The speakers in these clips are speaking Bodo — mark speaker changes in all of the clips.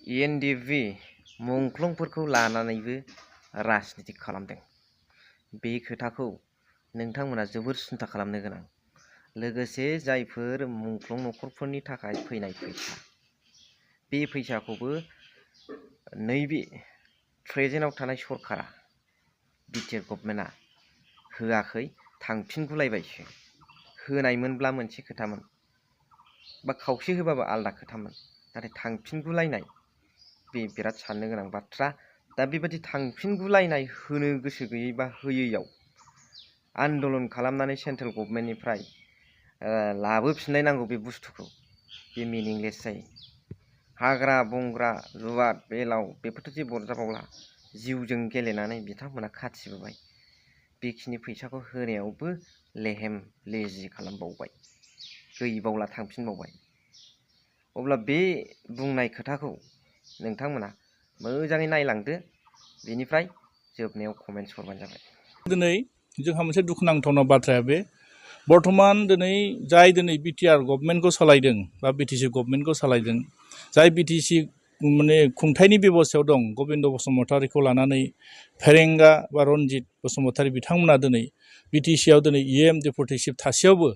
Speaker 1: एनडिबि मुंख्लंफोरखौ लानानैबो राजनिति खालामदों। बे खोथाखौ नोंथांमोना जोबोर सिन्था खालामनो गोनां। लोगोसे जायफोर मुंख्लं न'खरफोरनि थाखाय फैनाय फैसा, बे फैसाखौबो नैबे प्रेजेन्टआव थानाय सरकारा बिटिआर गभर्नमेन्टआ होआखै, थांफिनगुलायबायसो। होनायमोनब्ला मोनसे खोथामोन, बा खावसे होबाबो आलदा खोथामोन। नाथाय थांफिनगुलायनाय बे बिराद साननो गोनां बाथ्रा। दा बेबायदि थांफिनगुलायनाय होनो गोसो गैयै बा होयैयाव आन्दलन खालामनानै सेन्ट्रेल गभर्नमेन्टनिफ्राय लाबोफिननाय नांगौ बे बुस्थुखौ, बे मिनिंलेस जायो। हाग्रा बंग्रा जुवाद बेलाव बेफोरथ' जेबो अरजाबावला। जिउजों गेलेनानै बिथांमोना खाथिबोबाय। बेखिनि फैसाखौ होनायावबो लेहेम लेजि खालामबावबाय, गैबावला, थांफिनबावबाय। अब्ला बे बुंनाय खोथाखौ नोंथांमोना मोजाङै नायलांदो, बेनिफ्राय जोबनायाव कमेन्ट्स हरबानो जाबाय।
Speaker 2: दिनै जोंहा मोनसे दुखुनांथावना बाथ्राया बे बर्थमान दिनै जाय दिनै बिटिआर गभर्नमेन्टखौ सालायदों बा बिटिसि गभर्नमेन्टखौ सालायदों, जाय बिटिसि माने खुंथायनि बेबस्थायाव दं, गबिन्द बसुमतारीखौ लानानै फेरेंगा बा रनजित बसुमतारी बिथांमोना दिनै बिटिसिआव दिनै इएम डेपुटि चिफ थासेयावबो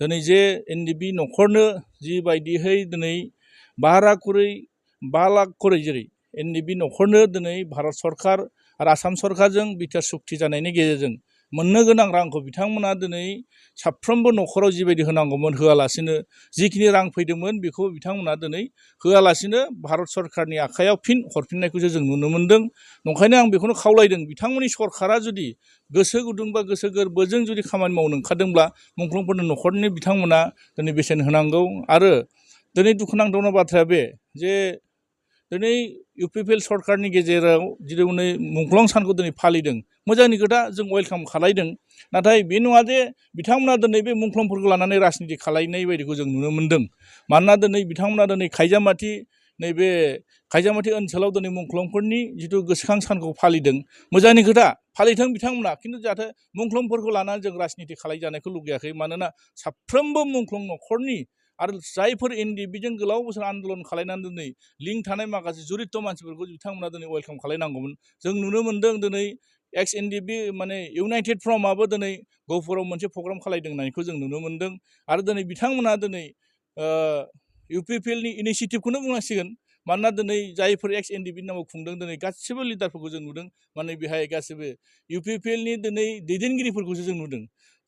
Speaker 2: दिनै जे एनडिबि न'खरनो जिबायदिहै दिनै 5 लाख खरै जेरै एनडिबि न'खरनो दिनै भारत सरकार आरो आसाम सरकारजों बिटिआर सुक्ति जानायनि गेजेरजों मोननो गोनां रांखौ बिथांमोना दिनै साफ्रोमबो न'खराव जिबायदि होनांगौमोन होआलासिनो, जिखिनि रां फैदोंमोन बेखौ बिथांमोना दिनै होआलासिनो भारत सरकारनि आखायाव फिन हरफिननायखौसो जों नुनो मोन्दों। नंखायनो आं बेखौनो खावलायदों, बिथांमोननि सरकारा जुदि गोसो गुदुं बा गोसो गोरबोजों जुदि खामानि मावनो ओंखारदोंब्ला मुंख्लंफोरनि न'खरनि बिथांमोना दिनै बेसेन होनांगौ। आरो दिनै दुखुनांथावना बाथ्राया बे जे दिनै इउपिपिएल सरकारनि गेजेराव दिनै मुंख्लं सानखौ दिनै फालिदों, मोजांनि खोथा, जों वेलकाम खालायदों। नाथाय बे नङा जे बिथांमोना दिनै बे मुंख्लंफोरखौ लानानै राजनिति खालायनाय बायदिखौ जों नुनो मोन्दों। मानोना दिनै बिथांमोना दिनै खायजामाथि नैबे खायजामाथि ओनसोलाव दिनै मुंख्लंफोरनि जिथु गोसोखां सानखौ फालिदों, मोजांनि खोथा, फालिथों बिथांमोना। खिन्थु जाहाथे मुंख्लंफोरखौ लानानै जों राजनिति खालायजानायखौ लुगैयाखै। मानोना साफ्रोमबो मुंख्लं न'खरनि आरो जायफोर एनडिबिजों गोलाव बोसोर आन्दलन खालायनानै दिनै लिंक थानाय माखासे जुरित मानसिफोरखौ बिथांमोना दिनै वेलकाम खालायनांगौमोन। जों नुनो मोन्दों दिनै एक्स एनडिबि माने इउनाइटेड फ्रमाबो दिनै गहपुराव मोनसे प्रग्राम खालायदों होननायखौ जों नुनो मोन्दों। आरो दिनै बिथांमोना दिनै इउपिपिएलनि इनिसियेटिभखौनो बुंनांसिगोन। मानोना दिनै जायफोर एक्स एनडिबिनि नामाव खुंदों, दिनै गासिबो लिडारफोरखौ जों नुदों। माने बेहाय गासिबो इउपिपिएलनि दिनै दैदेनगिरिफोरखौसो जों नुदों,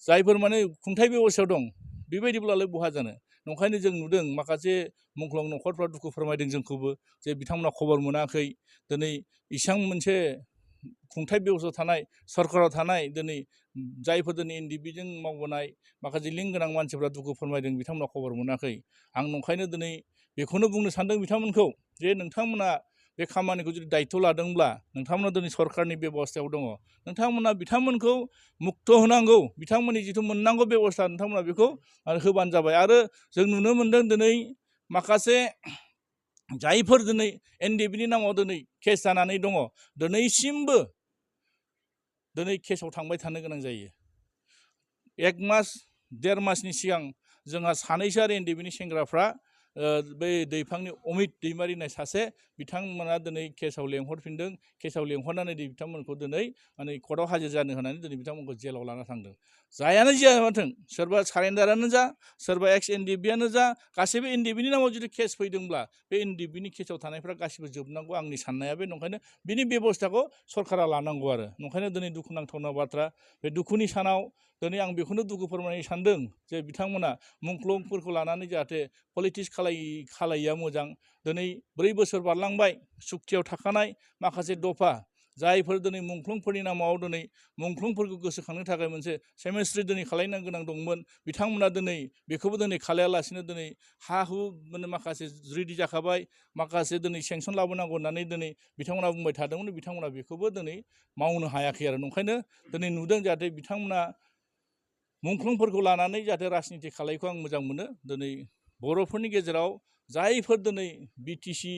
Speaker 2: जायफोर माने खुंथाय बेबस्थायाव दं। बेबायदिब्लालाय बहा जानो? नंखायनो जों नुदों माखासे मुंख्लं न'खरफ्रा दुखु फोरमायदों जोंखौबो, जे बिथांमोना खबर मोनाखै। दिनै इसां मोनसे खुंथाय बेबस्थायाव थानाय, सरकाराव थानाय दिनै जायफोर दिनै एनडिबिजों मावबोनाय माखासे लिंक गोनां मानसिफ्रा दुखु फोरमायदों, बिथांमोना खबर मोनाखै। आं नंखायनो दिनै बेखौनो बुंनो सानदों बिथांमोनखौ, जे नोंथांमोना बे खामानिखौ जुदि दायित्व लादोंब्ला, नोंथांमोना दिनै सरकारनि बेबस्थायाव दङ, नोंथांमोना बिथांमोनखौ मुक्त होनांगौ। बिथांमोननि जिथु मोननांगौ बेबस्था, नोंथांमोना बेखौ होबानो जाबाय। आरो जों नुनो मोन्दों दिनै माखासे जायफोर दिनै एनडिबिनि नामाव दिनै केस जानानै दङ, दिनैसिमबो दिनै केसाव थांबाय थानो गोनां जायो। 1 मास 1.5 मासनि सिगां जोंहा सानैसो आरो एनडिबिनि सेंग्राफ्रा बै दैफांनि अमित दैमारि होननाय सासे बिथांमोना दिनै केसाव लेंहरफिनदों। केसाव लेंहरनानै बिथांमोनखौ दिनै माने कर्टआव हाजिर जानो होनानै दिनै बिथांमोनखौ जेलाव लाना थांदों। जायानो जाया माथों, सोरबा सारेन्डारानो जा, सोरबा एक्स एनडिबियानो जा, गासैबो एनडिबिनि नामाव जुदि केस फैदोंब्ला बे एनडिबिनि केसाव थानायफ्रा गासिबो जोबनांगौ। आंनि साननाया बे। नंखायनो बिनि बेबस्थाखौ सरकारा लानांगौ। आरो नंखायनो दिनै दुखुनांथावना बाथ्रा, बे दुखुनि सानाव दिनै आं बेखौनो दुखु फोरमायनो सानदों जे बिथांमोना मुंख्लंफोरखौ लानानै जाहाथे पलिटिक्स खालायिया मोजां। दिनै 4 बोसोर बारलांबाय, सुक्तियाव थाखानाय माखासे दफा, जायफोर दिनै मुंख्लंफोरनि नामाव दिनै मुंख्लंफोरखौ गोसोखांनो थाखाय मोनसे सेमेस्ट्रि दिनै खालायनो गोनां दंमोन, बिथांमोना दिनै बेखौबो दिनै खालायालासिनो दिनै हा हु माने माखासे रेडि जाखाबाय, माखासे दिनै सेंसन लाबोनांगौ होननानै दिनै बिथांमोना बुंबाय थादोंमोन, बिथांमोना बेखौबो दिनै मावनो हायाखै। आरो नंखायनो दिनै नुदों जाहाथे बिथांमोना मुंख्लंफोरखौ लानानै जाहाथे राजनिति खालायखौ आं मोजां मोनो। दिनै बर'फोरनि गेजेराव जायफोर दिनै बिटिसि,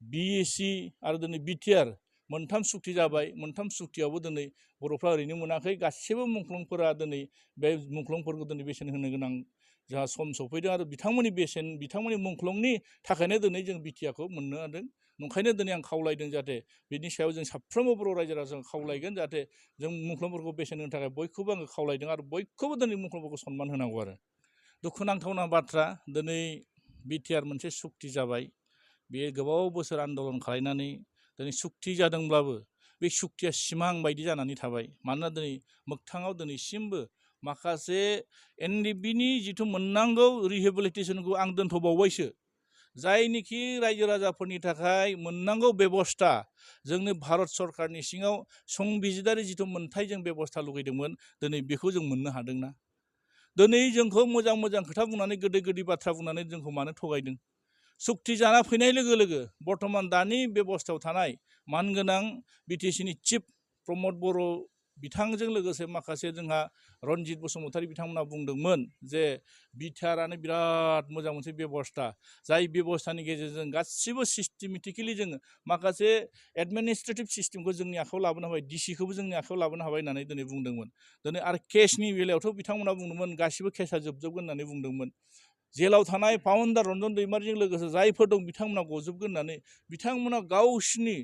Speaker 2: बिएसि आरो दिनै बिटिआर मोनथाम सुक्ति जाबाय, मोनथाम सुक्तियावबो दिनै बर'फ्रा ओरैनो मोनाखै। गासिबो मुंख्लंफोरा दिनै बे मुंख्लंफोरखौ दिनै बेसेन होनो गोनां जोंहा सम सफैदों आरो बिथांमोननि बेसेन बिथांमोननि मुंख्लंनि थाखायनो दिनै जों बिटिआरखौ मोननो हादों। नंखायनो दिनै आं खावलायदों जाहाथे बिनि सायाव जों साफ्रोमबो बर' रायजो राजाखौ खावलायगोन जाहाथे जों मुंख्लंफोरखौ बेसेन होनो थाखाय बयखौबो आङो खावलायदों आरो बयखौबो दिनै मुंख्लंफोरखौ सनमान होनांगौ आरो दुखुनांथावना बाथ्रा दिनै बिटिआर मोनसे सुक्ति जाबाय बेयो गोबाव बोसोर आन्दलन खालामनानै दिनै सुक्ति जादोंब्लाबो बे सुक्तिया सिमां बायदि जानानै थाबाय मानोना दिनै मोगथाङाव दिनैसिमबो माखासे एनडिबिनि जिथु मोननांगौ रिहेबिलिटेसनखौ आं दोनथ'बावबायसो जायनिखि रायजो राजाफोरनि थाखाय मोननांगौ बेबस्था जोंनि भारत सरकारनि सिङाव संबिजिदारि जिथु मोनथाय जों बेबस्था लुगैदोंमोन दिनै बेखौ जों मोननो हादोंना दिनै जोंखौ मोजां मोजां खोथा बुंनानै गोदै गोदै बाथ्रा बुंनानै जोंखौ मानो थगायदों सुक्ति जाना फैनाय लोगो लोगो बर्तमान दानि बेबस्थायाव थानाय मानगोनां बिटिसिनि चिफ प्रमद बर' बिथांजों लोगोसे माखासे जोंहा रनजित बसुमतारी बिथांमोना बुंदोंमोन जे बिटिआरानो बिराद मोजां मोनसे बेबस्था जाय बेबस्थानि गेजेरजों गासिबो सिस्टेमेटिकेलि जोङो माखासे एडमिनिस्ट्रेटिभ सिस्टेमखौ जोंनि आखायाव लाबोनो हाबाय डिसिखौबो जोंनि आखायाव लाबोनो हाबाय होननानै दिनै बुंदोंमोन दिनै आरो केसनि बेलायावथ' बिथांमोना बुंदोंमोन गासिबो केसा जोबजोबगोन होननानै बुंदोंमोन जेलाव थानाय फाउन्डार रन्जन दैमारिजों लोगोसे जायफोर दं बिथांमोना गजोबगोन होननानै बिथांमोना गावसिनि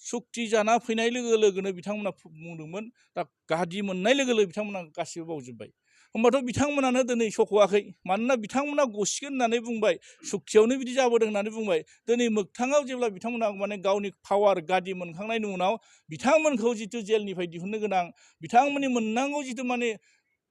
Speaker 2: सुक्ति जाना फैनाय लोगो लोगोनो बिथांमोना बुंदोंमोन दा गादि मोननाय लोगो लोगो बिथांमोना गासिबो बावजोब्बाय होमबाथ' बिथांमोनानो दिनै सख'वाखै मानोना बिथांमोना गसिगोन होननानै बुंबाय सुक्तियावनो बिदि जाबोदों होननानै बुंबाय दिनै मोगथाङाव जेब्ला बिथांमोना माने गावनि पावार गादि मोनखांनायनि उनाव बिथांमोनखौ जिथु जेलनिफ्राय दिहुननो गोनां बिथांमोननि मोननांगौ जिथु माने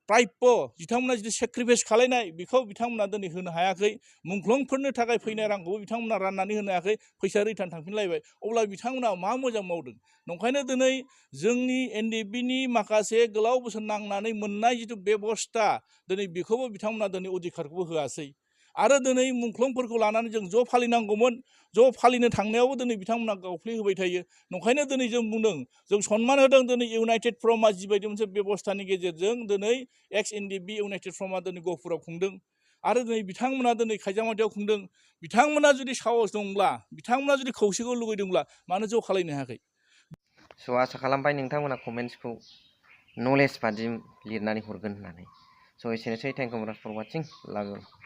Speaker 2: प्राप्य बिथांमोना जिथु सेक्रिफाइस खालायनाय बेखौ बिथांमोना दिनै होनो हायाखै मुंख्लंफोरनो थाखाय फैनाय रांखौबो बिथांमोना राननानै होनो हायाखै फैसा रिटार्न थांफिनलायबाय अब्ला बिथांमोना मा मोजां मावदों नंखायनो दिनै जोंनि एनडिबिनि माखासे गोलाव बोसोर नांनानै मोननाय जिथु बेबस्था दिनै बेखौबो बिथांमोना दिनै अधिकारखौबो होआसै आरो दिनै मुंख्लंफोरखौ लानानै जों ज' फालिनांगौमोन ज' फालिनो थांनायावबो दिनै बिथांमोना गावफ्लेहोबाय थायो नंखायनो दिनै जों बुंदों जों सनमान होदों दिनै इउनाइटेड फ्रमआ जिबायदि मोनसे बेबस्थानि गेजेरजों दिनै एक्स एनडिबि इउनाइटेड फ्रमआ दिनै गहपुराव खुंदों आरो दिनै बिथांमोना दिनै खायजामाथियाव खुंदों बिथांमोना जुदि साहस दंब्ला बिथांमोना जुदि खौसेखौ लुगैदोंब्ला मानो ज' खालायनो हायाखै
Speaker 1: स' आसा खालामबाय नोंथांमोना कमेन्ट्सखौ नलेज बादि लिरनानै हरगोन होननानै स' एसेनोसै थेंक इउ फर वाचिं लाभ इउ